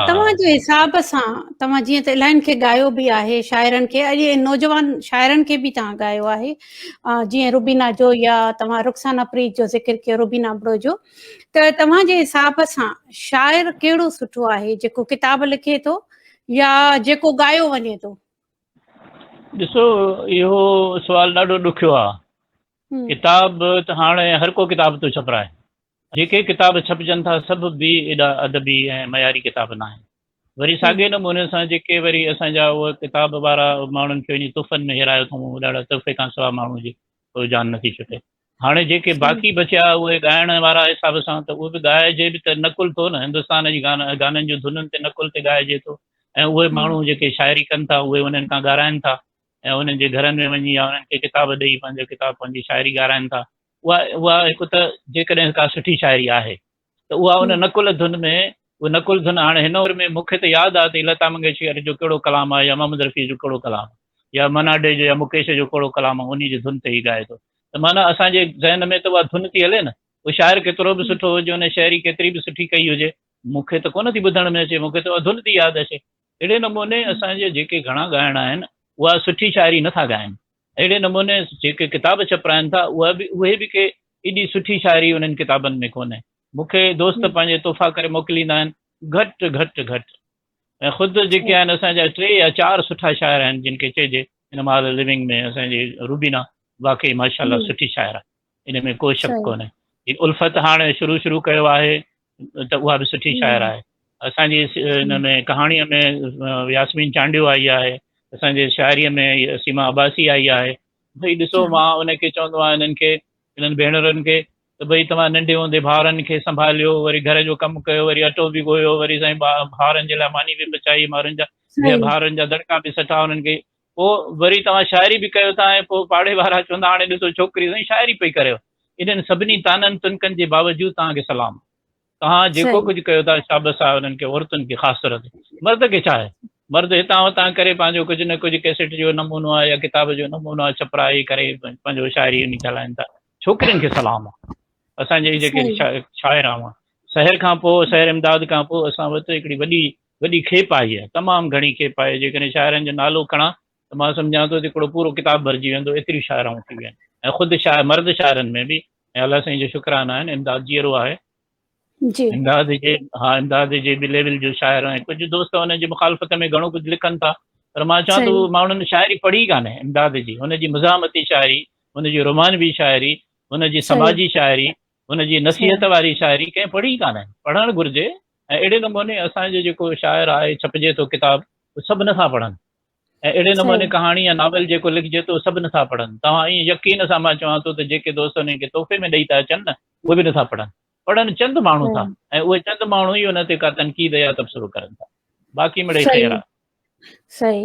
توهان جي حساب سان توهان جيئن ته الاهين کي ڳايو به آهي شاعرن کي اڄ نوجوان شاعرن کي به توهان ڳايو آهي جيئن روبينا جو يا توهان رخسانه پريت جو ذڪر ڪيو روبينا ابڙو جو ته توهان جي حساب سان شاعر ڪهڙو سٺو آهي جيڪو ڪتاب لکي ٿو يا جيڪو ڳايو وڃي ٿو؟ ڏسو اهو سوال ڏاڍو ڏکيو آهي. ڪتاب ته هاڻي هر ڪو ڪتاب ٿو ڇپرائي. جيڪي ڪتاب ڇپجن ٿا سڀ به ايڏا ادبي ۽ معياري ڪتاب ناهن. وري ساڳئي نموني سان جيڪي وري اسان جا اهي ڪتاب وارا ماڻهن کي وڃي تحفن ۾ هيرايو اٿئون ڏاڍا تحفي کان سواء ماڻهو جي ڪو جان نٿي ڇٽي. هاڻي جيڪي باقي بچيا اهي ڳائڻ وارا حساب سان ته اهي به ڳائجي به ته نقل ٿو نه هندستان جي گانن جون ڌنن تي نقل تي ڳائجي ٿو ۽ اهي ماڻهو جيڪي شاعري ڪن ٿا اهي انهن کان ڳارائن ٿا ۽ انهن جي گهرن ۾ وڃي يا انهن کي ڪتاب ڏئي پنهنجو ڪتاب پنهنجي شاعري ڳارائن ٿا. اها اها هڪ ته جيڪڏهن ڪا سٺي شاعري آهي ته اها ان نقل ڌن ۾ اها نقل ڌن هاڻي هن عمر ۾ مون کي ته ياد آهي ته لتا منگيشڪر جو ڪهڙو ڪلام آهي يا محمد رفيع جو ڪهڙو ڪلام آهي يا منا ڊي جو يا مڪيش جو ڪهڙو ڪلام آهي انهي جي ڌن تي هي ڳائي ٿو ته معنيٰ اسان جي ذهن ۾ ته اها ڌن ٿي هلي نه اهو شاعر ڪيترو به سٺو هجي ان شاعري ڪيتري به سٺي ڪئي هجي مون کي ته ڪونه ٿي ٻڌڻ ۾ اچي مون کي ته اها ڌن ٿي ياد اچي اهڙي نموني اسان جي جيڪي گهڻا ڳائڻا آهن اها سٺي شاعري نٿا ڳائن اهڙي نموني جيڪي ڪتاب ڇپرائن ٿا اها به اهي به ڪي ايڏي سٺي شاعري انهن ڪتابن ۾ ڪونهي. مون کي دوست پنهنجي تحفا ڪري موڪليندا آهن گهٽ گهٽ گهٽ ۽ خود جيڪي آهن اسان جا ٽي يا چار سٺا شاعر آهن جن کي چئجي هن مهل لونگ ۾ اسان جي روبينا واقعي ماشاء الله سٺي شاعر آهي ان ۾ ڪو شڪ ڪونهي. هي الفت هاڻي شروع شروع ڪيو آهي ته اها به سٺي شاعر آهي. اسان جي ان ۾ ڪهاڻيء ۾ ياسمين چانڊيو آئي آهي، اسان جي شاعريء ۾ سيما عباسي آئي آهي. ڀئي ڏسو مان ان کي چوندو آهيان انهن کي انهن ڀينرن کي ته ڀئي توهان ننڍي هوندي ڀائرن کي سنڀاليو وري گهر جو ڪم ڪيو وري اٽو به ڳوهيو وري سائين ڀائرن جي لاء ماني به پچائي مارن جا ڀائرن جا دڙڪا به سٺا انهن کي پوء وري توهان شاعري به ڪيو ٿا ۽ پوء پاڙي وارا چوندا هاڻي ڏسو ڇوڪري سائين شاعري پئي ڪريو. انهن سڀني طعنن تنڪن جي باوجود توهان کي سلام. توهان جيڪو ڪجهه ڪيو ٿا شابس آهي انهن کي عورتن کي خاص طور تي. مرد کي ڇا آهي؟ مرد هتان هتان ڪري پنهنجو ڪجهه نه ڪجهه ڪيسيٽ جو نمونو آهي يا ڪتاب جو نمونو آهي ڇپرائي ڪري پنهنجو شاعري انهي کي هلائن ٿا. ڇوڪرين کي سلام آهي. اسان جي جيڪي شاعر آهن سحر کان پوء سحر امداد کان پوء اسان وٽ هڪڙي وڏي وڏي کيپ آئي آهي تمام گهڻي کيپ آئي جيڪڏهن شاعرن جو نالو کڻان ته مان سمجهان ٿو ته هڪڙو پورو ڪتاب ڀرجي ويندو ايتريون شاعرائون ٿي ويون آهن ۽ خود شاعر مرد شاعرن ۾ به ۽ الله سائين جو شڪرانا آهن امداد جيئرو آهي جي امداد جي ها امداد جي به ليول جو شاعر ۽ ڪجهه دوست ان جي مخالفت ۾ گهڻو ڪجهه لکن ٿا پر مان چوان ٿو ماڻهن شاعري پڙهي ڪانهي امداد جي هن جي مزاحمتي شاعري هن جي رومانوي شاعري هن جي سماجي شاعري، هن جي نصيحت واري شاعري ڪنهن پڙهي ئي ڪانه. پڙهڻ گهرجي ۽ اهڙي نموني اسان جو جيڪو شاعر آهي ڇپجي ٿو ڪتاب اهو سڀ نٿا پڙهن ۽ اهڙي نموني ڪهاڻي يا ناول جيڪو لکجي ٿو سڀ نٿا پڙهن. توهان ائين يقين سان مان چوان ٿو ته جيڪي دوست انهن کي تحفي ۾ ڏئي ٿا اچن نه اهي به نٿا پڙهن. پڙهن چند ماڻهو ٿا ۽ اهي چند ماڻهو ئي ان تي ڪا تنقيد يا تبصرو ڪرن ٿا. باقي مڙئي خير آهي. صحيح.